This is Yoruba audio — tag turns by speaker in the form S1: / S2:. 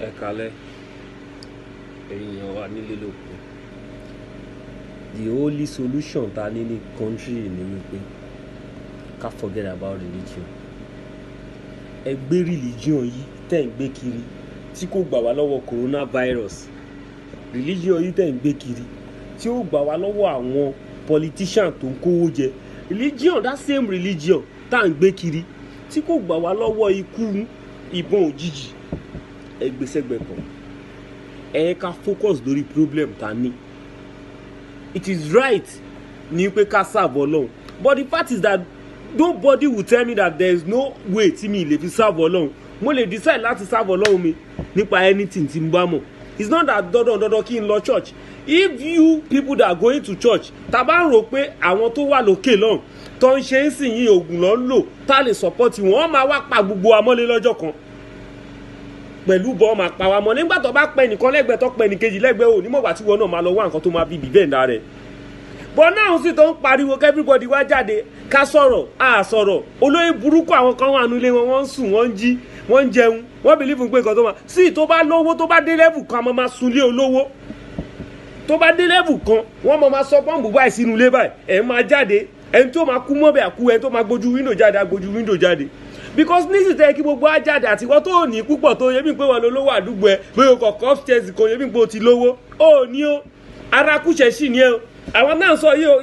S1: Ẹ kalẹ́, ẹ̀yin èèyàn wa nílé lóko. The only solution ta ní ní country ni wípé ká forget about religion. Ẹ gbé religion yìí tẹ́ ń gbé kiri tí kò gbà wá lọ́wọ́ coronavirus. Religion yìí tẹ́ ń gbé kiri tí ó gbà wá lọ́wọ́ àwọn politician tó ń kówó jẹ. Religion, that same religion tá à ń gbé kiri tí kò gbà wá lọ́wọ́ ikú ìbọn òjijì, ẹ gbé sẹ́gbẹ̀ẹ́ kan. Ẹ ká focus lórí problem ta ní. It is right ní pé ká serve Ọlọ́run, but the fact is that nobody will tell me that there is no way tí mi lè fi serve Ọlọ́run. Mo lè decide láti serve Ọlọ́run mi nípa anything tí n bá mọ̀. It's not that dandan dandan kí n lọ church. If you people that are going to church, tá bá ń rò pé àwọn tó wà lókè lọ́hùn tó ń ṣe ń sìn yín, oògùn lọ́ ń lò, tá lè support wọn, wọ́n máa wá pa gbogbo amọ́lé lọ́jọ́ kan pẹ̀lú bọ́, máa pa wa mọ́. Nígbà tó bá pẹ́ nìkan lẹ́gbẹ̀ẹ́, tó pẹ́ nìkejì lẹ́gbẹ̀ẹ́, ò ní mọ̀gbà tí wọn náà máa lọ wá nǹkan tó máa fi bìbẹ́ ǹda rẹ̀. But náà sì tó ń pariwo kí everybody wá jáde ká sọ̀rọ̀, á sọ̀rọ̀. Olóyè burúkú, àwọn kan wà nílé wọn, wọ́n ń sùn, wọ́n ń jí, wọ́n ń jẹun, wọ́n believe pé nǹkan tó máa sí. Tó bá lówó, tó bá dé level kan, a máa sunlé olówó. Tó bá dé level kan, wọ́n máa sọ pọ́ǹpù báyìí sínú ilé báyìí, ẹ̀ máa jáde. Ẹni tó máa kú mọ́bẹ̀ àkú, ẹni tó máa gbójú window jáde, agbójú window jáde, because nísìsiyìí kí gbogbo á jáde. Àtiwọ́ tó ní púpọ̀ tó yẹ bí pé wọn lówó àdúgbò ẹ, pé o kọ̀ upstairs kan yẹ bí pé o ti lówó, ó ní o, ara kúṣẹ̀ sì ní ẹ o, àwọn náà sọ yìí o.